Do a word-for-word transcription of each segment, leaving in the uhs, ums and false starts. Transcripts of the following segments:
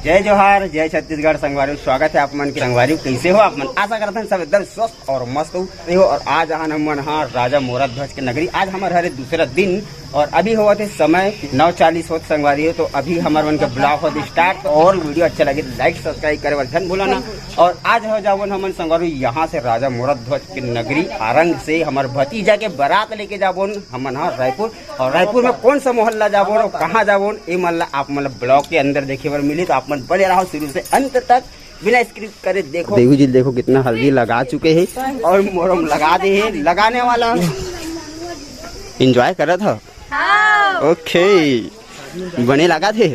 जय जोहार, जय छत्तीसगढ़ संगवारी, स्वागत हे आप मन के। संगवारी, कइसे हो आप मन? आशा करत हन सब एकदम स्वस्थ और मस्त हो, हो। और आज आहन हमन हा राजा मोरा ध्वज के नगरी। आज हमर हरे दूसरा दिन और अभी होवत हे समय नौ चालीस होत संगवारी हो। तो अभी हमर मन के vlog होत start। तो और video अच्छा लगे तो like subscribe करे बर झन भूलना। और आज हो जावन हमन संगवारी यहाँ से राजा मोरा ध्वज के नगरी आरंग से हमर भतीजा के बारात लेके जाबोन हमन हा रायपुर। और रायपुर में कौन सा मोहल्ला जाबोन और कहाँ जाबोन, ये मन ला आप मन ला vlog के अंदर देखे बर मिली। तो आप मन बने रहो शुरू से अंत तक, बिना skip करे देखो। देवी जी देखो कितना हल्दी लगा चुके हैं और मोरम लगा दे हैं लगाने वाला। Enjoy करत हो? हाँ। OK, बने लगा थे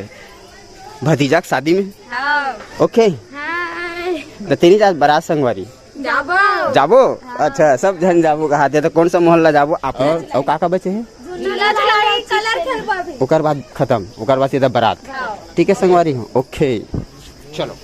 भतीजा के शादी में। हाँ। OK। हाँ। तो तेरी जात बारात संगवारी। जाबो। जाबो? हाँ। अच्छा, सब झन जाबो कहा थे। तो कौन सा मोहल्ला जाबो आप? और, और का का बचे है? झूला झूलाई, कलर खेलबो अभी। ओकर बाद खत्म, ओकर बाद सीधा बारात। हाँ। ठीक है संगवारी हो, OK। चलो।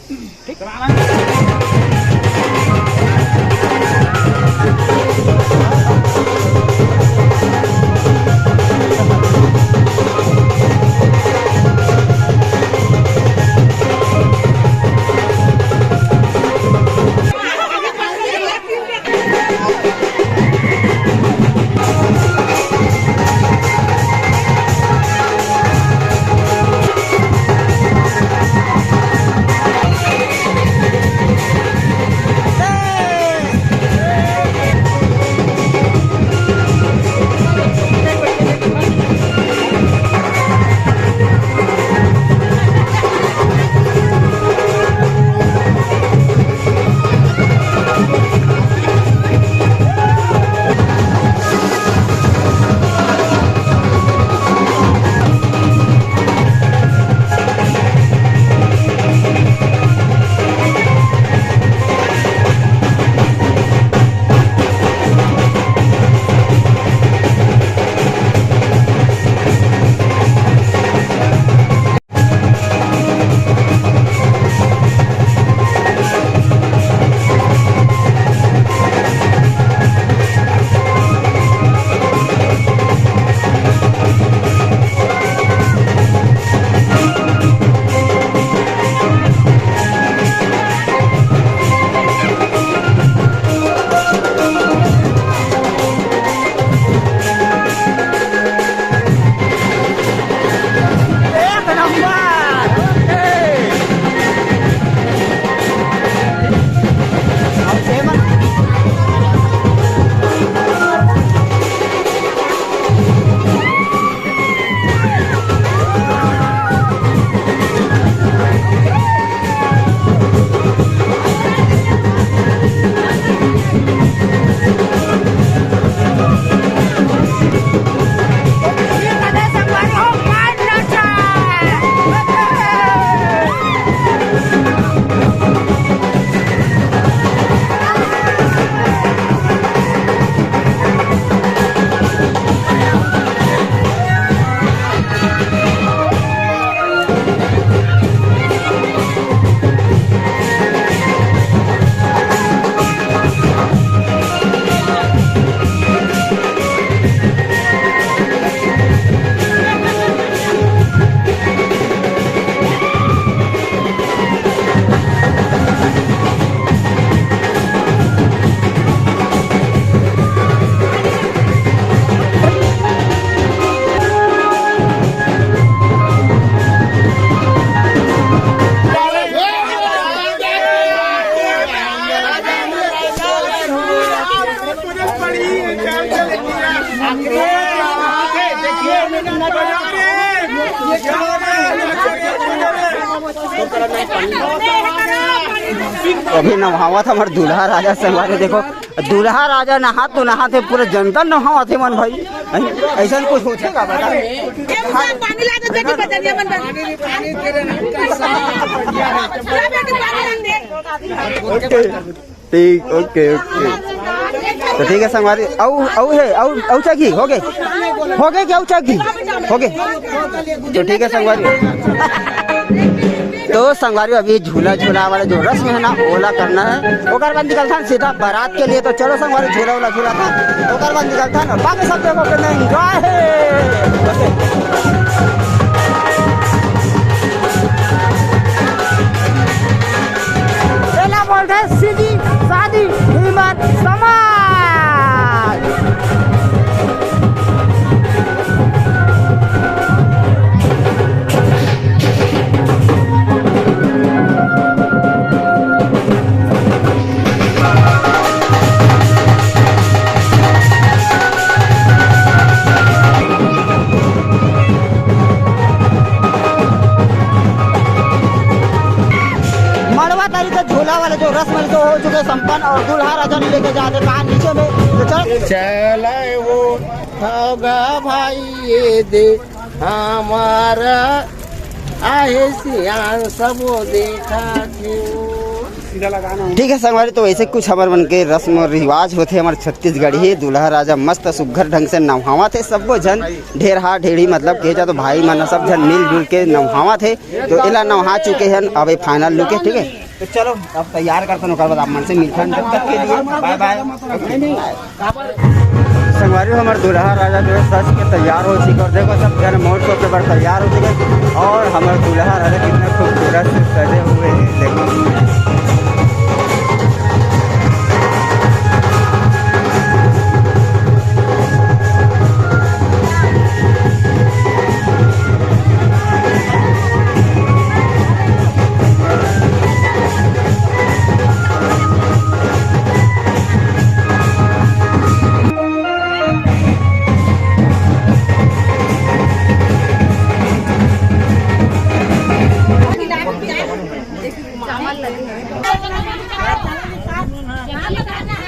अभी नहावत हमर दूल्हा राजा संगवारी, देखो, दूल्हा राजा नहात तो नहात हे, पूरा जनता नहावत हे मन भाई। ऐसन कुछ होथे का बता? ए, पानी ला दे, बेटी, बजरिया मन बन। ला बेटी, पानी ला दे। OK। ठीक, OK, OK। तो ठीक है संगवारी, अउ, अउ हे, अउ, अउ चाही, हो गे, हो गे क्या, अउ चाही, हो गे? तो ठीक है संगवारी, तो संगवारी अभी झूला झूला वाला जो रस्म है ना, ओला करना है, ओकर बाद निकलथन सीधा बारात के लिए। तो चलो संगवारी, झूला उला झूला था, ओकर बाद निकलथन, बाकी सब देखो कितना enjoy है। दूल्हा वाले जो रस्म है, तो हो चुके संपन्न और दूल्हा राजा ने लेके जाते कहा नीचे में। तो चल, चले वो होगा भाई, ये दे हमारा आहे सियान सब वो देखा क्यों। ठीक है संगवारी, तो ऐसे कुछ हमर मन के रस्म और रिवाज होथे हमर छत्तीसगढ़ी। दूल्हा राजा मस्त सुग्घर ढंग से नहावत हे, सबो झन ढेरहा ढेरी मतलब के जा तो भाई मन सब झन मिलजुल के नहावत हे। तो एला नहा चुके हन, अब ये final look है, ठीक है। तो चलो अब तैयार करथन, ओकर बाद आप मन से मिलथन, तब तक के लिए bye bye। संगवारी हो, हमर दूल्हा राजा जो है सज के तैयार हो चुके और देखो सब झन मोर शो के बर तैयार हो चुके और हमर दूल्हा राजा कितना खूबसूरत से सजे हुए हैं, देखो।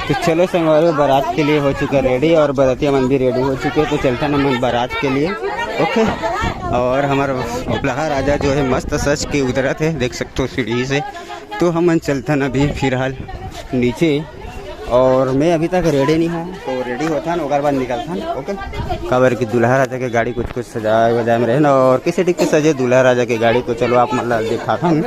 तो चलो संगवारी, बारात के लिए हो चुका रेडी और बरतिया मन भी रेडी हो चुके, तो चलथन हमन बारात के लिए। ओके, और हमर दूल्हा राजा जो है मस्त सज के उतरत है, देख सकते हो सीढ़ी से। तो हमन चलथन अभी फिलहाल नीचे, और मैं अभी तक रेडी नहीं हूँ, तो रेडी होथन ओकर बाद निकलथन। ओके, काबर कि दूल्हा राजा के गाड़ी कुछ कुछ सजाए वजाए में रहे ना, और किसी ठीक के सजे दूल्हा राजा के गाड़ी, तो चलो आप मन ला दिखाथन।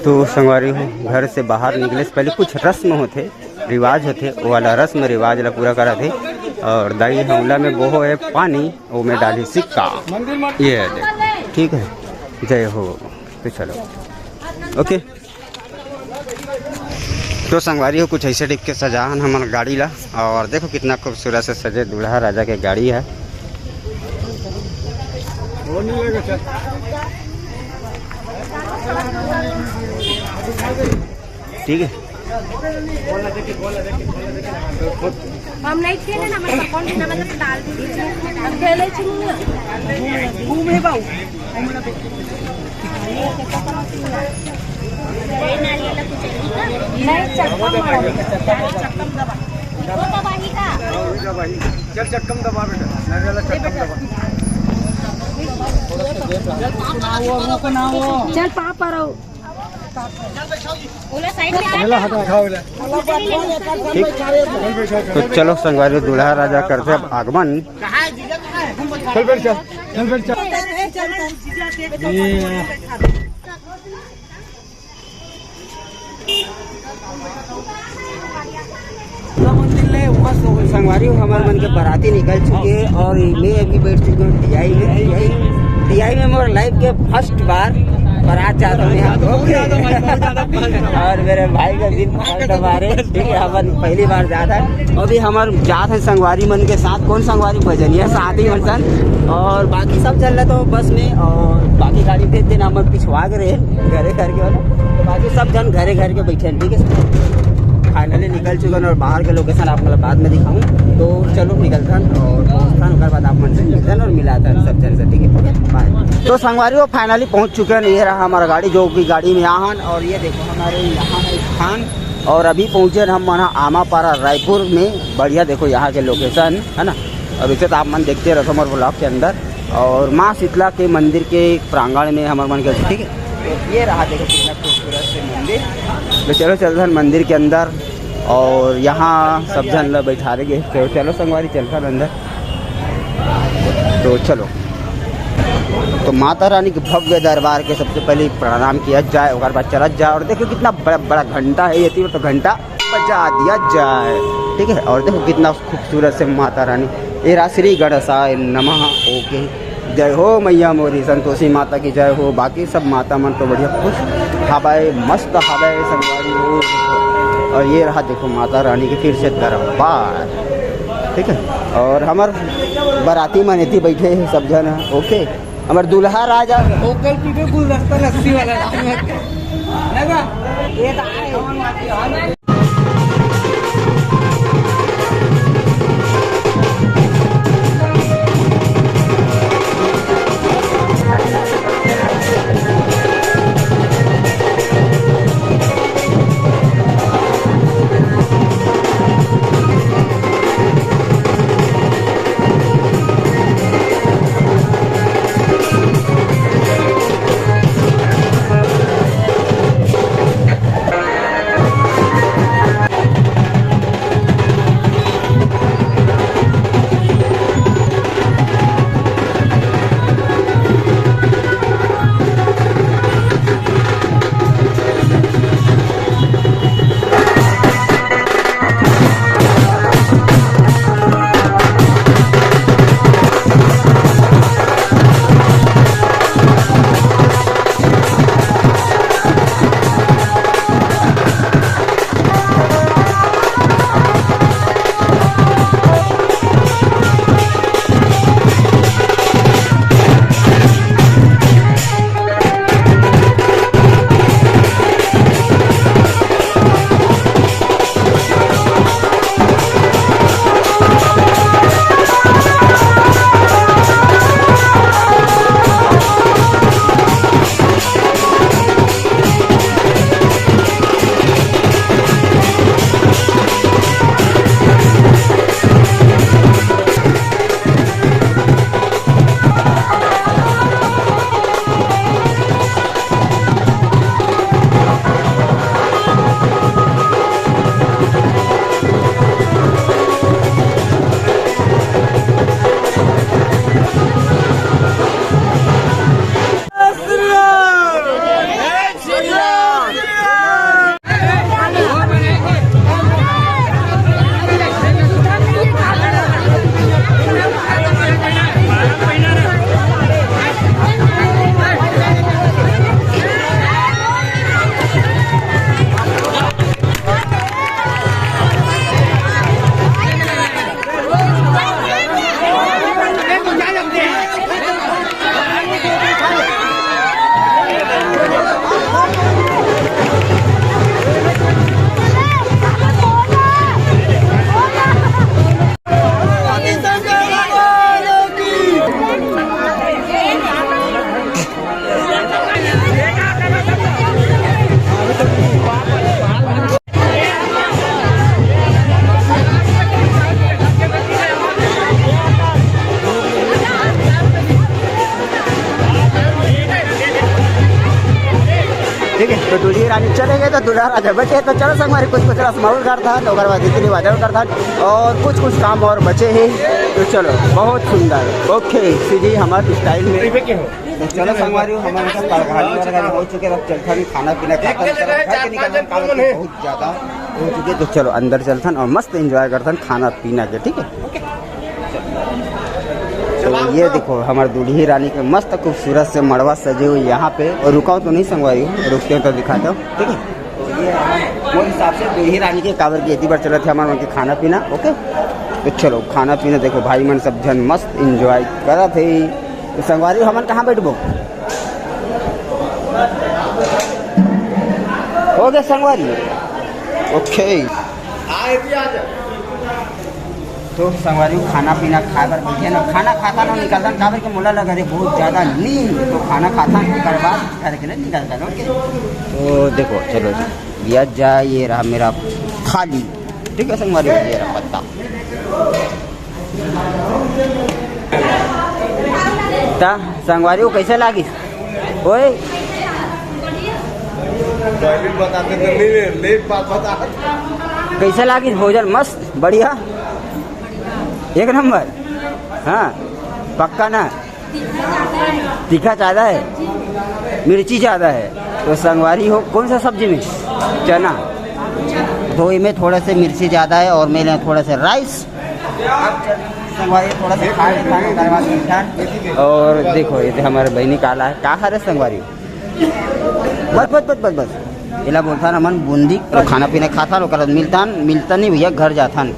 तो संगवारी हो, घर से बाहर निकले से पहले कुछ रस्म होथे, रिवाज होथे, वो वाला रस्म रिवाज ला पूरा करत हे। और दाई हौला में बोहो है पानी, वो में डाली सिक्का। ये है देख, ठीक है, जय हो। तो चलो, ओके। तो संगवारी हो, कुछ ऐसे टाइप के सजाहन हमन गाड़ी ला, और देखो कितना खूबसूरत से सजे दूल्हा राजा के गाड़ी है। ठीक है। हम नहीं खेले ना, मतलब कौन सी ना, मतलब डाल दीजिए। हम खेले छू ना। घूम है बाऊ। नहीं, चक्का मारो। चल चक्कम दबा बेटा, नारियल चक्कम दबा। चल पापा रहो। तो चलो संगवारी, दूल्हा राजा करथे अब आगमन। चल बैठ, चल, चल बैठ, चल। संगवारी हो, हमर मन के बराती निकल चुके हे और मैं अभी बैठ चुके हूँ टीआई में। टीआई, टीआई में मोर लाइफ के फर्स्ट बार बरात जात हूँ यहाँ। ओके। और मेरे भाई का दिन फर्स्ट बार है, ठीक है, हमन पहली बार जात है। अभी हमर जात है संगवारी मन के साथ, कौन संगवारी, भजनिया साथी मन सन, और बाकी सब चल रहा तो बस में, और बाकी गाड़ी भेज देना, हमन पिछवा के रहे घरे करके वाला। तो बाकी सब जन घरे घर के बैठे हैं, ठीक है। फाइनली निकल चुके हैं और बाहर के लोकेशन आप मतलब बाद में दिखाऊँ। तो चलो निकलथन और पहुँचथन, ओकर बाद आप मन से मिलथन और मिलाथन सब जन से, ठीक है, ओके, बाय। तो संगवारी हो, फाइनली पहुँच चुके हैं, ये रहा हमारा गाड़ी, जो कि गाड़ी में आहन, और ये देखो हमारे यहाँ है स्थान, और अभी पहुँचे हम मन आमापारा रायपुर में। बढ़िया, देखो यहाँ के लोकेशन है ना, और इसे तो आप मन देखते रहो हमारे ब्लॉग के अंदर। और माँ शीतला के मंदिर के प्रांगण में हमर मन के, ठीक है, ये रहा, देखो कितना खूबसूरत से मंदिर। तो चलो चलथन मंदिर के अंदर, और यहाँ सब झन ला बैठा देंगे। तो चलो संगवारी, चलथन अंदर। तो चलो, तो माता रानी के भव्य दरबार के सबसे पहले प्रणाम किया जाए, ओकर बाद चला जाए। और देखो कितना बड़ा बड़ा घंटा है, ये तीन तो घंटा बजा दिया जाए, ठीक है। और देखो कितना खूबसूरत से माता रानी, ए रा श्री गणेशाय नमः। ओके, जय हो मैया मोरी संतोषी माता की जय हो। बाकी सब माता मन तो बढ़िया खुश हवय, मस्त हवय संगवारी हो। और ये रहा देखो माता रानी के फिर से दरबार, ठीक है। और हमर बराती मन एती बैठे हैं सब झन, ओके। हमर दूल्हा राजा ओकर पीछे गुलदस्ता लस्सी वाला नाम है। लगा? ये तो आए। ठीक है, तो दूल्ही रानी चले गए तो दूल्हा राजा बचे। तो चलो संगवारी, कुछ कुछ रसमाउल करथन, ओकर बाद रीति रिवाज करथन और कुछ कुछ काम और बचे हैं। तो चलो, बहुत सुंदर। ओके, सीधी हमारे स्टाइल में। तो चलो संगवारी, हमन सब कड़कड़ानी वड़कड़ानी हो चुके, अब चलथन खाना पीना खाथन, घर के निकलथन, काबर कि बहुत ज्यादा हो चुके। तो चलो अंदर चलथन और मस्त एंजॉय करथन खाना पीना के, ठीक है? तो ये देखो, हमारे दूल्ही रानी के मस्त खूबसूरत से मड़वा सजे हुए यहाँ पे। और रुकाओ तो नहीं संगवारी हो, रुकते हो तो दिखाता हूँ, ठीक है? तो ये हमारे, मोर हिसाब से दूल्ही रानी के, काबर की एती बार चलत है हमारे वहाँ के खाना पीना। ओके, तो चलो खाना पीना देखो, भाई मन सब झन मस्त एंजॉय करत है। तो संगवारी, हमन कहाँ बैठबो? हो गया संगवारी, ओके। तो संगवारी, खाना पीना खाए बर बैठे ना, खाना खाता ना निकलता, काबर के मोला लगा रे बहुत ज्यादा नींद, तो खाना खाता, एकर बाद घर के लिए निकलता, ओके। तो देखो, चलो जी, ये जा, ये रहा मेरा थाली, ठीक है संगवारी, ये रहा पत्ता। ता संगवारी, वो कैसे लागिस? ओए, पहले बताते तो नहीं रे, लेट बात बता। कैसे लागिस भोजन? मस्त, बढ़िया, एक नंबर। हाँ, पक्का ना? तीखा ज्यादा है, मिर्ची ज्यादा है। तो संगवारी हो, कौन सा सब्जी में? चना। तो इमें थोड़ा से मिर्ची ज्यादा है और मैं लें थोड़ा से राइस। संगवारी थोड़ा सा खा लेता हूँ, ओकर बाद मिलता है। और देखो, ये हमारे बहनी काला है, का खा रहे संगवारी? बस, बस, बस, बस, बस। एला बोलथन हमन बूंदी। तो खाना पीना खाथन, ओकर बाद मिलथन, मिलथन नहीं भैया, घर जाथन।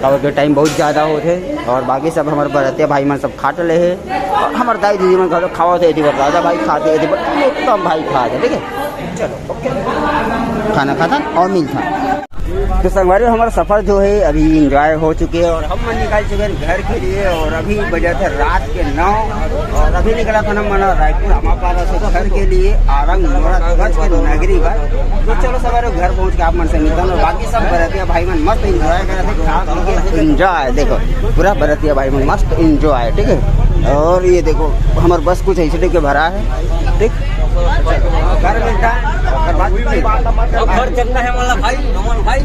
काबर के टाइम बहुत ज्यादा होथे और बाकी सब हमर बरतिया भाई मन सब खा टले हे और हमर दाई दीदी मन घलो खावत हे, एती बर राजा भाई खाथे, एती बर उत्तम भाई खाथे, ठीक है? चलो, ओके। खाना खाथन और मिलथन। तो संगवारी, हमारा सफर जो है अभी एंजॉय हो चुके हैं और हम मन निकल चुके हैं घर के लिए। और अभी बजे थे रात के नौ और अभी निकला था ना मन रायपुर हमापारा से घर के लिए आरंग मोरागंज के नगरी बर। तो चलो संगवारी, घर पहुंच के आप मन से मिलता हूँ। और बाकी सब बरतिया भाई मन मस्त एंजॉय कर रहे थे, खा पी के एंजॉय। देखो, पूरा बरतिया भाई मन मस्त एंजॉय, ठीक है। और ये देखो, हमारे बस कुछ ऐसे के भरा है, ठीक। घर मिलता है, घर बात अब घर चलना है वाला भाई, नमन भाई।